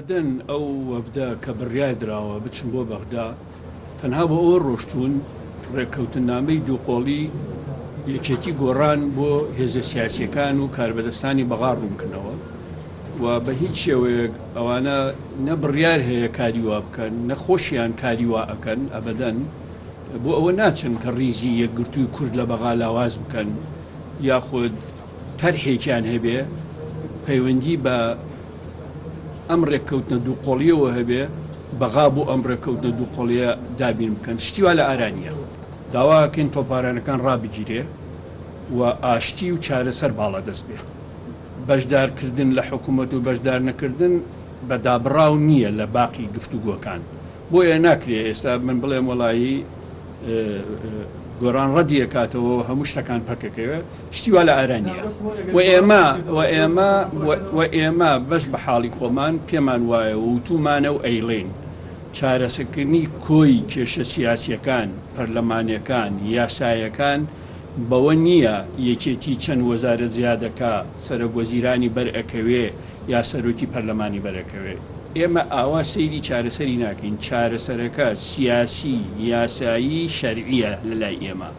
دەن ئەو وەفدە کە بڕیار دراوە بچن بۆ بەغدا تەنها بۆ ئەوە ڕۆشتوون ڕێککەوتننامەی دووقۆڵی یەکێتی گۆڕان بۆ هێزە سیاسیەکان و کاربەدەستانی بەغا ڕوونکردنەوە و بە هیچ شێوەیەک ئەوانە نە بڕیار هەیە کاری وا بکەن نە خۆشیان کاری وا ئەکەن ئەبەدەن بۆ ئەوە ناچن کە ڕیزی یەکگرتووی کورد لە بەغا لاواز بکەن یاخود تەرحێکیان هەبێ پەیوەندی بە ئەم ڕێککەوتنە دووقۆڵیەوە هەبێ بەغا بۆ ئەم ڕێککەوتنە دووقۆڵیە دابین بکەن شتی وا لە ئارا نییە. داوا ئەکەین تۆپبارانەکان ڕابگیرێ و ئاشتی و چارەسەر باڵادەست بێ. بەشدارکردن لە حکومەت و بەشدار نەکردن بە دابڕاو نییە لە باقی گفتوگۆکان. بۆیە ناکرێ ئێستا من بڵێم وەڵایی گۆڕان ڕەدی ئەکاتەوە و هەموو شتەکان پەکەکەوێ. شتی وا لە ئارا نییە و ئێمە و ئێمە و ئێمە بەش بە حاڵی خۆمان پێمان وایە و وتوومانە و ئەیڵێین چارەسەکردنی کۆی کێشە سیاسییەکان، پەرلەمانییەکان، یاسایەکان بەوە نییە یەکێتی چەند وەزارەت زیادەکا، سەرۆک وەزیرانی بەر ئەکەوێ یا سەرۆکی پەرلەمانی بەر ئەکەوێ. ئێمە ئاوا سەیری چارەسەری ناکەین، چارەسەرەکە سیاسی، یاسایی، شەرعییە لە لای ئێمە.